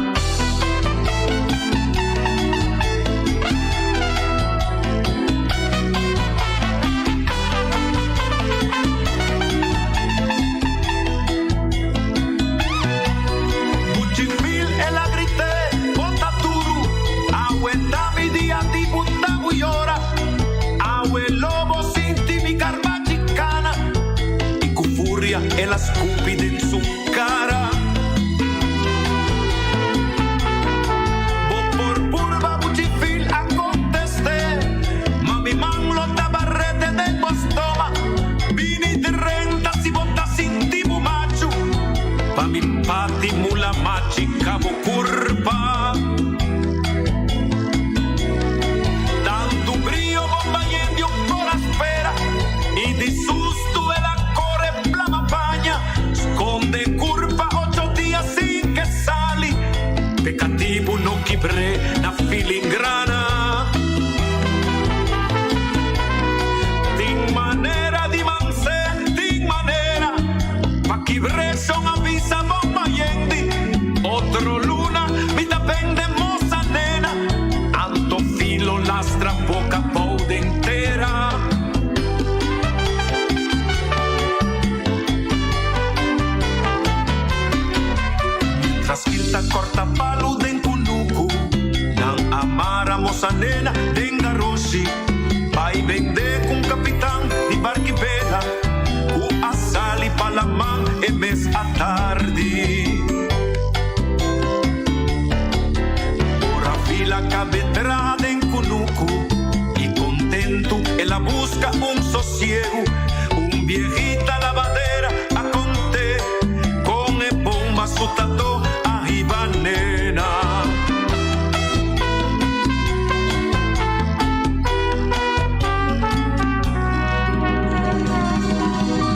Buchifil el agrite, bota turu, aguenta mi dia di butabu llora, awe lobo sinti mi carbachicana, y cu furia el ascupide en su cara. Bo por purba buchifil a contesté, mami man lo tabarrete de costoma, vini de renta si bota sin tibu machu, pa mi pati mula machi cabo curpa. Tanto brillo bomba yendio por aspera y di susto el acore plama paña, esconde curpa 8 días sin que sali, pecativo no quibre na filingrana. Tin manera di manse, tin manera, pa quibre son avisa bomba yendi, otro luna vida vende moza nena, anto filo lastra poca poude entera. Mientras filta corta palo den kunuku, nan amara moza nena den garoshi, vai vende con capitán di barquivela, ku asali palaman e mes a tardi. Ora fila cabetra den kunuku, y contento él la busca un sosiego, un viejita lavadera a conté, con e bomba su tato a Ibanena.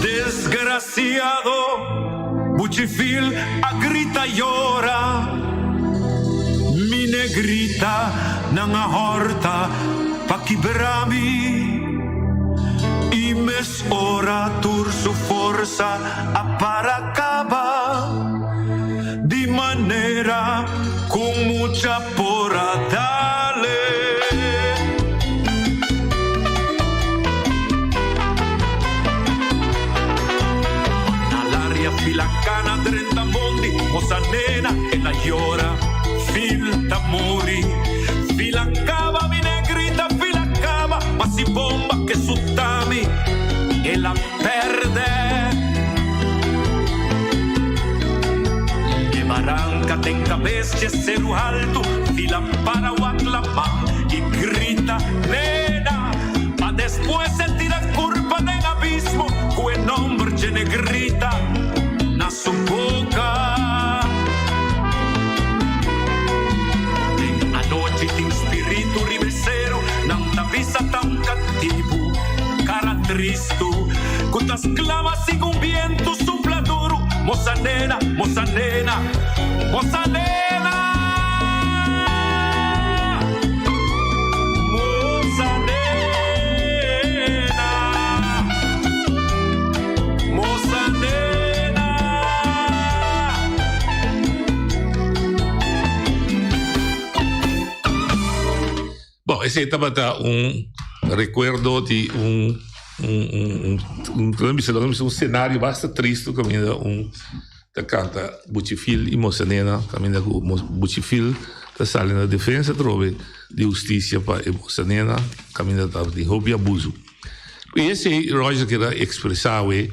Desgraciado, Buchi Fil a grita yora. Mi negrita, nan a horta pa kibra mi. I mes ora tur su forsa a para kaba. Di manera ku mucha por a dale. Na laria fila cana drenta mondi, mosa nena el a yora, fil ta muri. Fila caba mi negrita, fila caba, ma si bomba ke sutami, el a perde. E baranca den cabes dje ceru haltu, fila para wak laman i grita, Nena! Pa despues e tira curpa den abismo cu e nomber dje negrita na su boca. Den anochi tin spiritu riba e ceru, nan ta bisa ta un catibu cara tristu cu ta sclama segun bientu supla duru, Mosa nena, mosa nena, mosa nena! Mosa nena, mosa nena! Bon, esei tabata un rekuerdo di un un un un un bisa un senario basta tristu kaminda un ta kanta Buchifil i Mosanena kaminda ku Buchifil ta sali na defensa atrobe di hustisia pa e Mosanena kaminda tabatin hopi abusu. I esei Roger keda ekspresá awe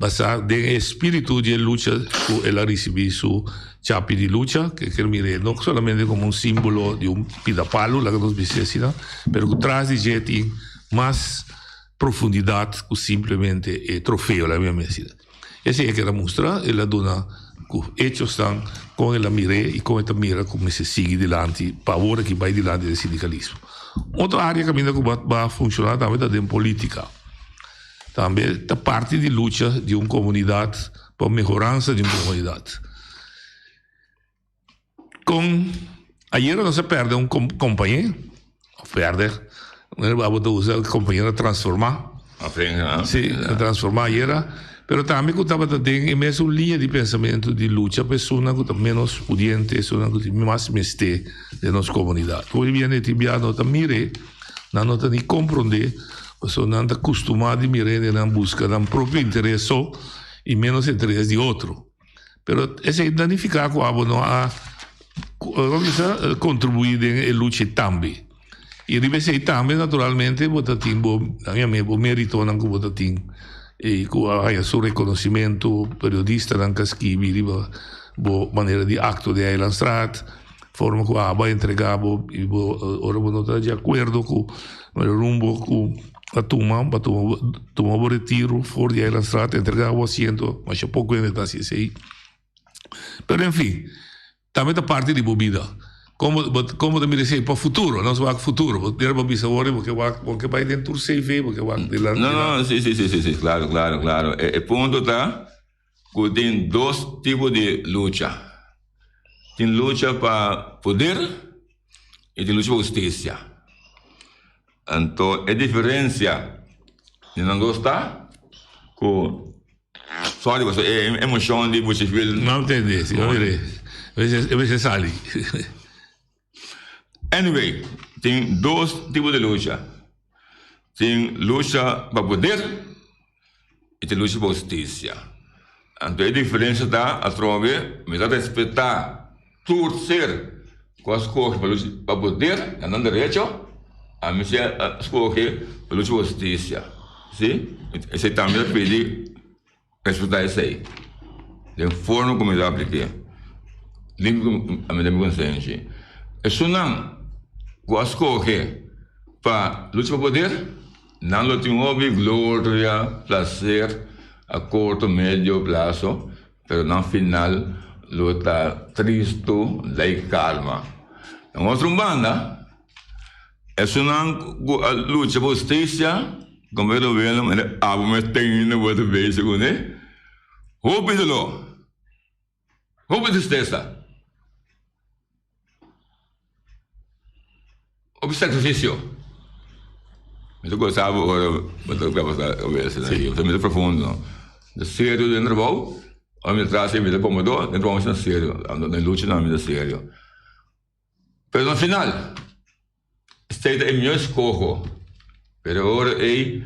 Basá den e espíritu di e lucha ku el a risibí su chapi di lucha, ke ker mir'é no solamente komo un símbolo di un pida palu, laga nos bis'é asina, pero ku tras di dje tin mas profundidat ku simplemente e trofeo, laga mi yam'é asina. Esei e ker a mustra, el a duna ku echosnan kon el a mir'é i kon e ta mira ku mester sigui dilanti pa awor aki bai dilanti den sindikalismo. Otro área kaminda ku ba funshoná tambe ta den polítika. Tambe ta parti di lucha di un komunidat pa mehoransa di un komunidat. Kon ayera nos a pèrdè un kompañé, of pèrdè, abo ta usa kompañero a transformá. Sí, a transformá ayera, pero tambe ku tabata den e mesun liña di pensamentu di lucha pa esunnan ku ta ménos pudiente, esunnan ku tin mas mester den nos komunidat. Hopi bia e tin bia no ta mir'é. Nan no ta ni komprondé, pasobra nan ta kustumá di mira hendenan buska nan propio interes so i ménos interes di otro. Pero esei ta nifiká ku abo no a kontribuí den e lucha tambe. I riba esei tambe naturalmente bo ta tin bo, nan yam'é bo méritonan ku bo ta tin i ku a haña su rekonosimentu, periodistanan ka skibi riba bo manera di aktua den Eilandstraat. Forma ku abo a entregá bo i bo ora bo no ta di akuerdo ku e rumbo ku a tuma pa tuma bo retiro for di Eilandstraat entregá bo asiento masha poko hende ta hasi esei pero en fin tambe ta parti di bo bida komo bo komo ta mira esei pa futuro nos wak futuro bo mira bo bisa awor bo ke wak bo ke bai den tur CV bo ke wak dilanti No no si si si si klaro klaro klaro e punto ta Ku tin dos tipo di lucha. Tin lucha pa poder i tin lucha pa hustisia. Anto e diferensia di nan dos ta ku, sorry pasobra e emoshon di Busheville. No entende, si no mire, e mester sali. Anyway, tin dos tipo di lucha. Tin lucha pa poder i tin lucha pa hustisia. Anto e diferensia ta atrobe mi ta respetá tur ser ku a skohe pa lucha pa poder, na nan derecho, ami si a skohe pa lucha pa hustisia. Si, esei tambe ta pidi. Respetá esei den forma ku mi ta aplik'é limpi ku mi ta mi konsenshi. Esunnan ku a skohe pa lucha pa poder, nan lo tin hopi gloria, plaser a korto, medio plaso, pero nan final lo ta tristu, lei kalma. Na otro banda, Esunnan ku a lucha pa hustisia, komo e gobierno, abo mes tene bo ta bezig kuné, hopi doló. Hopi tristesa. Hopi sacrificio. Mi ta goza bo ora bo ta graba sa obes mi ta profundo. Ta serio den trabou, ora mi ta traha si mi ta pomodó, den trabou mi ta serio, den lucha nan mi ta serio. Pero na final, esei ta e mihó eskoho. Pero ora ei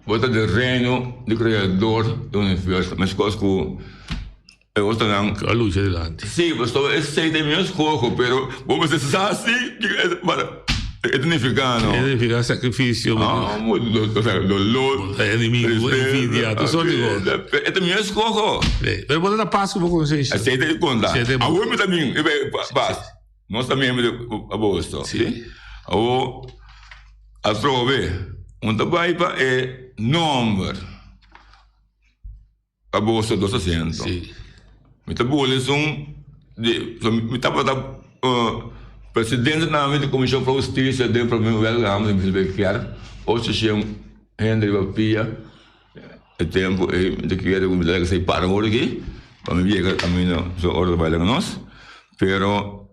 bo ta den reino di Kreador di universo, meskos ku e otronan. A lucha dilanti. Sí, pasobra esei ta e mihó eskoho, pero bo mester sa si kiko e ta nifiká, no? E ta nifiká sakrifisio. Dolor, enemigo, envidia, tur sort di kos. E ta mihó eskoho. Pero bo ta na pas ku bo konsensia. Esei ta e konta. Awor mi ta bin pas. Nos ta miembro di abosto. Sí. Awor atrobe un ta bai pa e nomber abosto dos asiento. Sí. Mi ta bula esun di mi tabata presidente tambe di Comision pa Husticia den prome welga mi bisa bay kier ocho shen hende riba pia. E tempu ei mi ta kere ku mi ta laga esei para ora aki pa mi yega kaminda su ora ta bai laga nos pero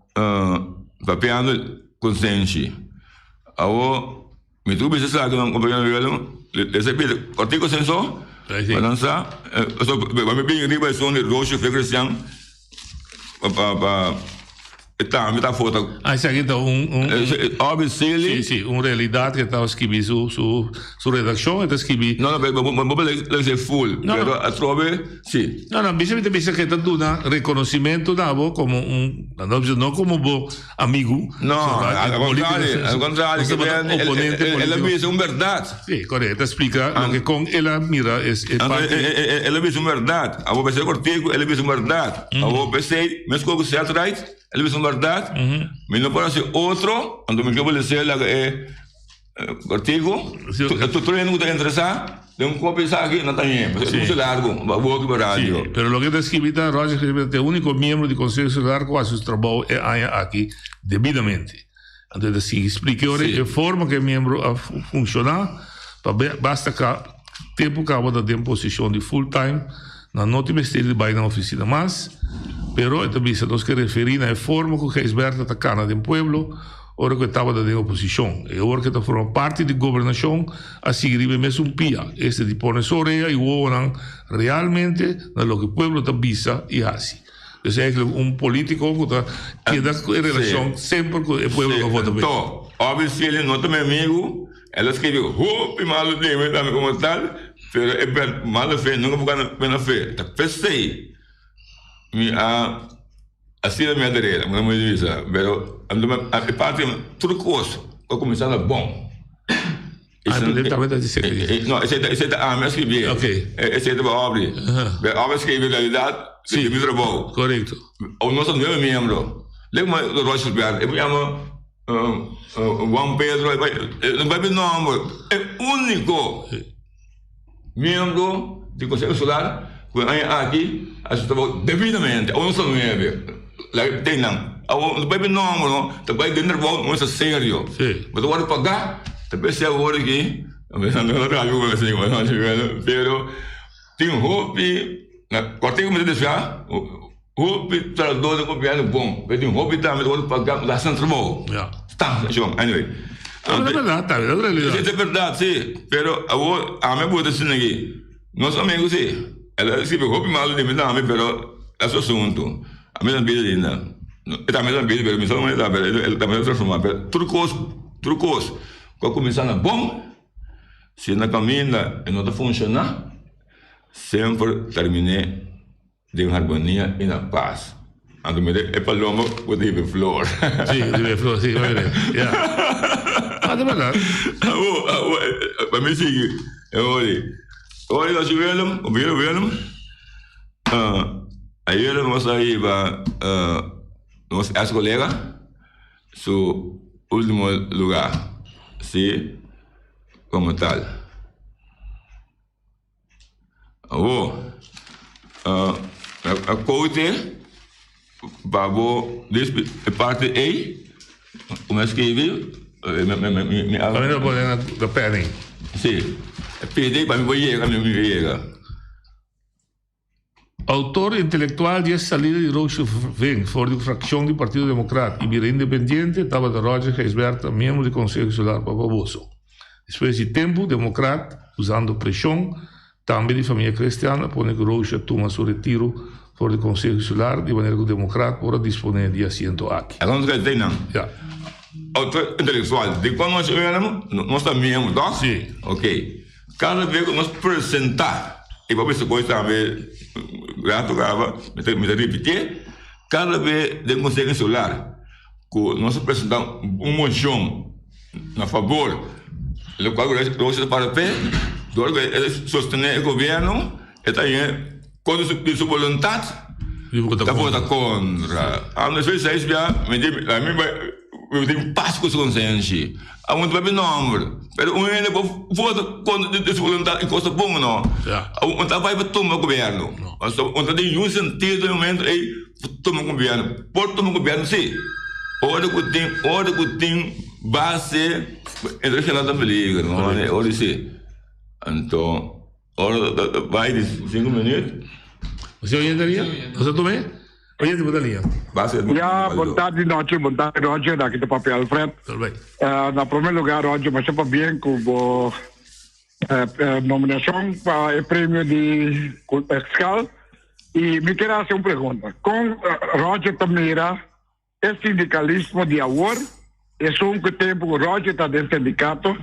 papiando konsenshi awor mi ta bisa esaki nan kompañero Willem esei bira kòrtiku asin so pa nan sa pasobra mi bin riba esun di Roosje Fe Cristian pa e tambe ta foto. Ah, esaki ta un, un, un Sí, sí, un realidad que ta skibi su, su, su redaccion, e ta skibi. No, no, pero bo, bo le se full, no, pero a trobe, sí. No, no, bisa mi ta bisa que ta duna reconocimiento na bo como un, no, no como bo amigo. No, al contrario, al contrario, oponente el a bisa un verdad. Sí, correcto, ta explica loke con el a mira es e parte. El a bisa un verdad, abo pensé cortico, el a bisa un verdad. Abo pensé, mesco cu Setright, el a bisa un verdad. Mi no por haci otro, anto mi ke bolesé laga e cortico. Tur hende cu ta interesa den un copia esaki no ta bien, pasobra e mucho largo, pa boki pa radio. Sí, pero loke ta skibi ta Roger Gilbert ta e unico miembro di Conseho Insular cu haci su trabou e aña aki debidamente. Anto e ta sigui splika e ora e forma ku e miembro a funshoná pa basta ka tempu kaba ta den posishon di full time nan no tin mester di bai na ofisina mas. Pero e ta bisa nos ke referí na e forma ku Gijsbertha ta kana den pueblo ora ku e tabata den oposishon. E ora ku e ta forma parti di gobernashon a sigui riba e mesun pia, esta di pone su orea i wowonan realmente na loke pueblo ta bisa i hasi. Dus eigenlijk un politico cu ta keda cu e relacion semper cu e pueblo cu a vota p'e. To, obviously no ta mi amigo, el a scribi hopi malo di mi tambe como tal, pero e ber malo fe nunca por gana buena fe. Ta p'esey mi a asina mi a dereda, mi a bisa, pero e parti tur cos a cuminsa na bon. Ah, pero él también ta dice que... No, ese ese ta ami a scribi. Ok. Ese ta obri. Pero ami a scribi en realidad Sí. di mi trabou. Correcto. O nos ta nueve miembro. Lek ma Roger Berg, e llama Juan Pedro, e no bai nomber. E único miembro di Consejo Insular ku e aña aki a hasi su trabou debidamente. Awo nos ta nueve. Laga ten nan. Awo no bai nomber no, ta bai den trabou nos ta serio. Sí. Bo ta wòrdu pagá, ta p'esei awor aki, pero tin hopi, na kòrtiku mi ta desviá, hopi trabadó den gobièrnu bon, pero tin hopi tambe ta wòrdu pagá pa hasi nan trabou. Ya. Sta, shon, anyway. Pero ta bèrdat tambe, ta realidat. Sí, ta bèrdat, sí. Pero awor ami a bota asina aki, nos amigu sí, el a risibi hopi malu di mi tambe, pero ta su asuntu. Ami ta bida ainda. E tambe ta bida, pero mi solo ta, pero el tambe ta transforma. Pero tur kos, tur kos ku a kuminsá na bon, si na kaminda e no ta funshoná, semper terminé den harmonia i na pas. Anto mira e paloma ku ta hiba e flor. Sí, riba e flor, sí, oye, ya. Ah, ta bèrdat. Awo, awo, pa mi sigui, e ori. Ori nos Willem, Willem, Willem. Ayer nos a hiba nos ex colega su ultimo lugar, si, como tal. Awo, a kote pa bo e parti ei, ku mi a skibi, mi a. Pa mi no pone na penning. Si, e pidi pa mi por yega, mi yega. Autor intelektual di e salida di Roosje Vink for di frakshon di Partido Demokrat i bira independiente tabata Roger Gijsbertha, miembro di Konseho Insular Papa Boso. Despues di tempu, Demokrat, usando preshon tambe di famia Christian, a pone ku Roosje a tuma su retiro for di Konseho Insular di manera ku Demokrat por a disponé di asiento aki. Alonso ka esei nan. Ya. Autor intelektual, di kua nos nos ta miembro, toch? Si. Ok. Kada bes ku nos presentá, i bo a bisa kos tambe rato kaba, mi ta mi ta ripitié, kada bes den Konseho Insular ku nos a presentá un moshon na fabor lokual ku nos ta para p'e, dor ku e sostené e gobièrnu e ta haña kontra di su boluntat ta vota kontra. Ando seis bia mi di mi bai tin pas ku su konsenshi. A un ta papia nomber, pero un hende por vota kontra di su boluntat i kos ta bon no. Un ta bai pa tuma gobierno. Pasobra un ta den niun sentido den momento ei pa tuma gobierno. Por tuma gobierno si, ora ku tin ora ku tin base internashonal ta peligro, ora si. Anto ora ta bai di sinku minüt. Bo oyente lia? Bo sa tum'é? Oyente bo ta lia. Ya, bon tardi nochi, bon tardi Roger, aki ta papia Alfred. Na prome lugar Roger, masha pabien ku bo nominashon pa e premio di Skal. I mi kier hasi un pregunta. Kon Roger ta mira E sindikalismo di awor, esun ku tempu ku Roger ta den sindikato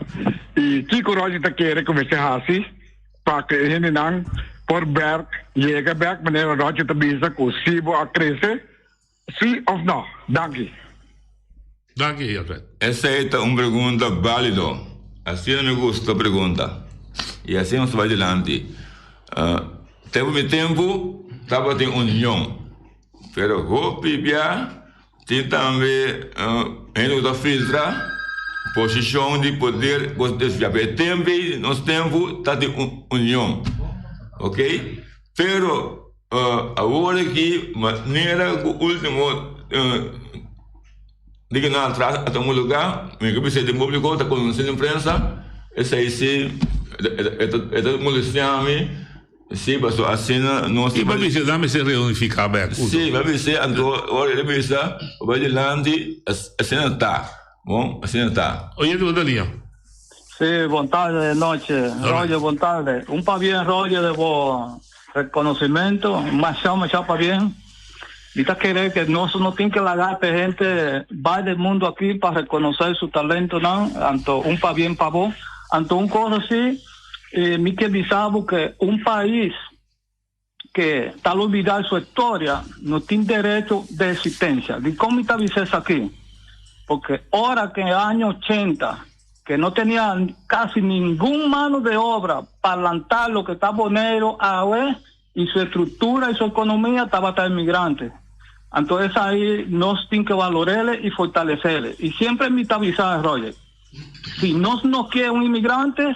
i kiko Roger ta kere ku mester hasi pa ku e hendenan por bèk yega bèk manera Roger ta bisa ku si bo a krese, si òf nò? Danki. Danki, Alfred. Esei ta un pregunta bálido. Asina mi gusta pregunta. I asina nos ta bai dilanti. Tempu mi tempu tabatin union. Pero hopi bia tin tambe hende ku ta filtra posishon di poder ku desvia. Pero e tempu ei, nos tempu ta di union, ok. Pero awor aki manera ku ultimo dianan atras a tuma luga, mi ke bisa den publiko ta konosí den prensa, esei si e ta molestia mi. Sí, paso asina nos I pa bisa nan mester reunifiká bèk ku. Sí, pa bisa anto ora e bisa bo bai dilanti asina ta, bon asina ta. Oyente bo ta liña. Sí, bon tarde, noche. Roger, bon tarde. Un pabien, Roger, de bo reconocimento. Masha, masha pabien. Mi ta kere ke nos no tin ke laga pe hende bai den mundo aki pa reconoce su talentonan. Anto un pabien pa bo. Anto un cosa si. Mi ke bisa bo ke un pais ke ta lubida su historia no tin derecho de existencia. Dikon mi ta bisa esaki? Porque ora ke aña ochenta ke no tenia casi ningun mano de obra pa lanta loke ta Boneiru awe y su estructura y su economia tabata emigrante. Anto esai nos tin ke valorele y fortalecele. Y siempre mi ta bisa, Roger, Si nos no ke un inmigrante,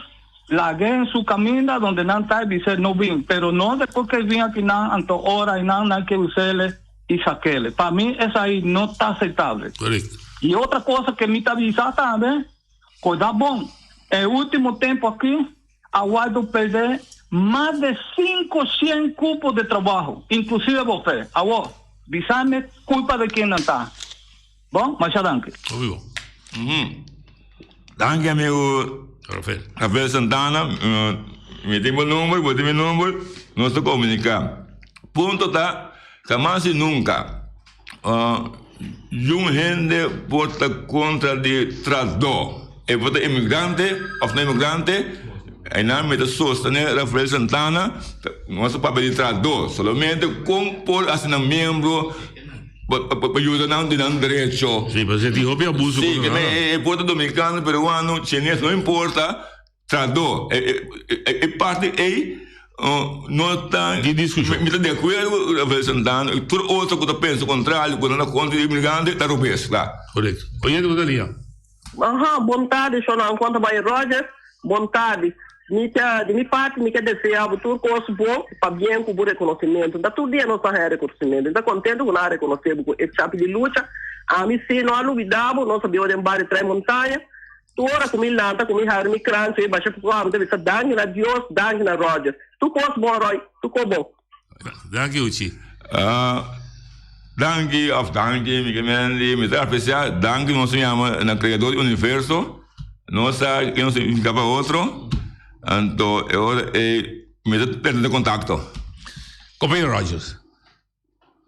lag'é en su kaminda donde nan ta i bis'é no bin, pero no despues ke e bin akinan, anto ora einan nan ke us'ele i sak'ele. Pa mi esei no ta aceptable. I otra cosa ke mi ta bisa tambe, koida bon, e ultimo tempo aki a wordo perde mas de 500 cupo de trabaho, inclusive bo fe. Awor, bisame culpa de ken nan ta. Bon, masha danki. Hopi bon. Danki amigo Rafael. Rafael Santana. Mi tin bo number, bo tin mi number. Nos ta komuniká. Punto ta, jamas i nunka yun hende por ta kontra di tradó. E por ta imigrante òf no imigrante, einan mi ta sostené Rafael Santana, nos ta papia di tradó. Solamente kon por hasi nan miembro. Pa yuda nan di nan derecho. Sí, pasobra tin hopi abuso Sí, ke e por ta dominicano, peruano, chines, no importa, trahadó. E parti ei no ta. Di diskushon. Mi ta di akuerdo ku Rafael Santana i tur otro ku ta pensa kontrario, ku nan ta kontra di imigrante, ta robes, kla. Korekto. Oyente bo ta lia. Aha, bon tardi shonnan, kon ta bai Roger? Bon tardi. Mi ta, di mi parti mi ke desea bo tur kos bon pabien ku bo rekonosementu. Nta tur dia nos ta haña rekonosementu. Mi ta kontento ku nan a rekonosé bo ku e chapi di lucha. Ami si no a lubidá bo, nos a biba den bario Trai Montaña. Tur ora ku mi lanta, ku mi habri mi kranchi, e basha poko ami ta bisa danki na Dios, danki na Roger. Tur kos bon Roy, tur kos bon. Danki Uchi. Ah, danki of danki mi ke mendi, mi ta aprecia danki nos yama na creador di universo, nos sa ke nos significa pa otro, anto e ora e mi ta perde contacto. Compañero Rogers,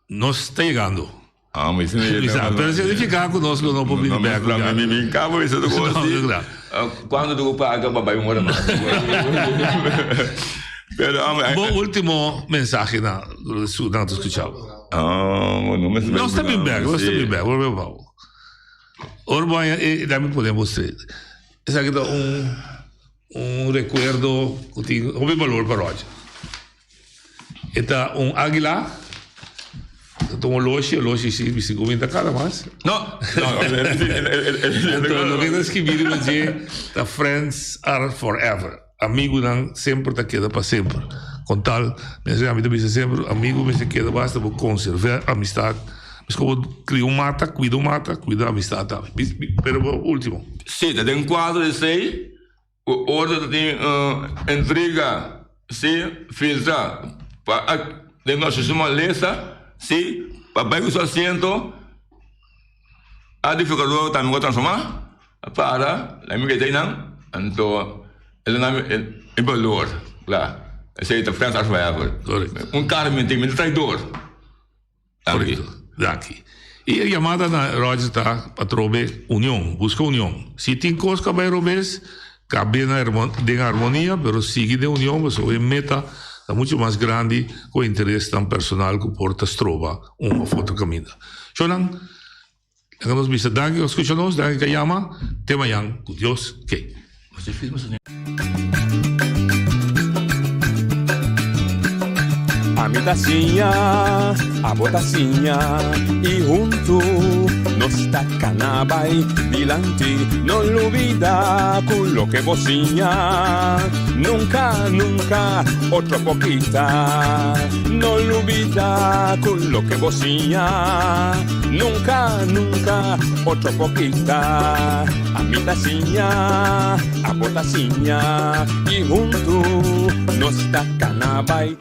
nos ta yegando. Ah, mi si mi Bisa, pero significa cu nos lo no por bini bek. No, mi mi cabo bisa tu cosa. Cuando tu paga pa bai un hora mas. Pero ah, Bo último mensaje na su na tu escuchaba. Ah, no me Nos ta bin bek, nos ta bin bek, volve pa. Ora bo e dami podemos Esaki ta un un recuerdo cu tin hopi balor pa Roger. E ta un águila. E ta un oloshi, oloshi si bisti ku minta kara mas. No, no. Anto loke ta skibi riba dje ta Friends are forever. Amigunan semper ta keda pa semper. Kon tal, mester ami ta bisa semper, amigu mester keda basta bo konservá amistat. Meskos bo kria un mata, kuida un mata, kuida amistat tambe. Pero bo ultimo. Si, ta den kuadro di esei. Ku otro ta tin intriga, si, filtra pa a den nos su malesa, si, pa bai ku su asiento, a difikador tambe ku a transforma, a para, la mi keda einan, anto e ta nami e balor, kla, esei ta friends are forever. Un kara mi tin, mi ta traidor. Danki. Danki. Y e yamada na Roger ta pa trobe union, busca union. Si tin cos cu a bay robes, cabe na den armonia, pero sigui den union pasobra e meta ta mucho mas grandi cu e interesnan personal cu por ta stroba un of otro caminda. Shownan, laga nos bisa danki cu a scucha nos, danki cu a yama. Te mañan cu Dios ke. Ami ta siña, abo ta siña y huntu nos ta cana bay dilanti. No lubida cu loke bo siña nunca, nunca otro por kita. No lubida cu loke bo siña nunca, nunca otro por kita. Ami ta siña, abo ta siña y huntu nos ta cana bay.